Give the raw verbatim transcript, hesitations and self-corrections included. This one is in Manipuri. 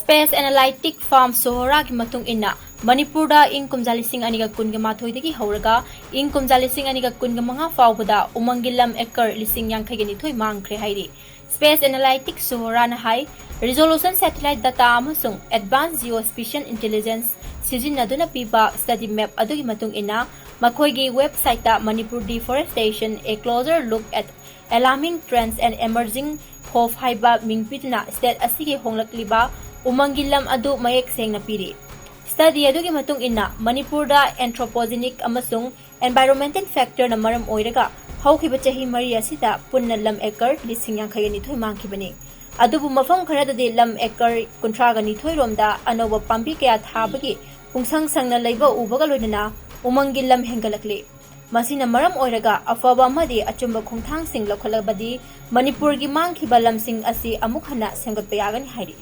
Space Analytic Firm Sohora ꯒꯤ ꯃꯇꯨꯡ ꯏꯟꯅ, ꯃꯅꯤꯄꯨꯔꯗ ꯏꯪ ꯀꯨꯝꯖꯥ ꯂꯤꯁꯤꯡ ꯑꯅꯤꯒ ꯀꯨꯟꯒ ꯃꯥꯊꯣꯏꯗꯒꯤ ꯍꯧꯔꯒ ꯏꯪ ꯀꯨꯝꯖꯥ ꯂꯤꯁꯤꯡ ꯑꯅꯤꯒ ꯀꯨꯟꯒ ꯃꯉꯥ ꯐꯥꯎꯕꯗ ꯎꯃꯪꯒꯤ ꯂꯝ acre ꯂꯤꯁꯤꯡ ꯌꯥꯡꯈꯩꯒ ꯅꯤꯊꯣꯏ ꯃꯥꯡꯈ꯭ꯔꯦ ꯍꯥꯏꯔꯤ꯫ Space Analytic Sohora ꯅ ꯍꯥꯏ, resolution satellite data ꯑꯃꯁꯨꯡ advanced geospatial intelligence ꯁꯤꯖꯤꯟꯅꯗꯨꯅ ꯄꯤꯕ study map ꯑꯗꯨꯒꯤ ꯃꯇꯨꯡ ꯏꯟꯅ, ꯃꯈꯣꯏꯒꯤ website ꯇ Manipur Deforestation: A Closer Look at Alarming Trends and Emerging Hope ꯍꯥꯏꯕ ꯃꯤꯡ ꯄꯤꯗꯨꯅ state ꯑꯁꯤꯒꯤ ꯍꯣꯡꯂꯛꯂꯤꯕ ꯎꯃꯪꯒꯤ ꯂꯝ ꯑꯗꯨ ꯃꯌꯦꯛ ꯁꯦꯡꯅ ꯄꯤꯔꯤ꯫ Study ꯑꯗꯨꯒꯤ ꯃꯇꯨꯡ ꯏꯟꯅ, ꯃꯅꯤꯄꯨꯔꯗ anthropogenic ꯑꯃꯁꯨꯡ environmental factor ꯅ ꯃꯔꯝ ꯑꯣꯏꯔꯒ ꯍꯧꯈꯤꯕ ꯆꯍꯤ ꯃꯔꯤ ꯑꯁꯤꯗ ꯄꯨꯟꯅ ꯂꯝ acre ꯂꯤꯁꯤꯡ ꯌꯥꯡꯈꯩꯒ ꯅꯤꯊꯣꯏ ꯃꯥꯡꯈꯤꯕꯅꯤ꯫ ꯑꯗꯨꯕꯨ ꯃꯐꯝ ꯈꯔꯗꯗꯤ ꯂꯝ acre ꯀꯨꯟꯊ꯭ꯔꯥꯒ ꯅꯤꯊꯣꯏ ꯔꯣꯝꯗ ꯑꯅꯧꯕ ꯄꯥꯝꯕꯤ ꯀꯌꯥ ꯊꯥꯕꯒꯤ ꯄꯨꯡꯁꯪ ꯁꯪꯅ ꯂꯩꯕ ꯎꯕꯒ ꯂꯣꯏꯅꯅ ꯎꯃꯪꯒꯤ ꯂꯝ ꯍꯦꯟꯒꯠꯂꯛꯂꯤ꯫ ꯃꯁꯤꯅ ꯃꯔꯝ ꯑꯣꯏꯔꯒ ꯑꯐꯕ ꯑꯃꯗꯤ ꯑꯆꯨꯝꯕ ꯈꯣꯡꯊꯥꯡꯁꯤꯡ ꯂꯧꯈꯠꯂꯕꯗꯤ ꯃꯅꯤꯄꯨꯔꯒꯤ ꯃꯥꯡꯈꯤꯕ ꯂꯝꯁꯤꯡ ꯑꯁꯤ ꯑꯃꯨꯛ ꯍꯟꯅ ꯁꯦꯝꯒꯠꯄ ꯌꯥꯒꯅꯤ ꯍꯥꯏꯔꯤ꯫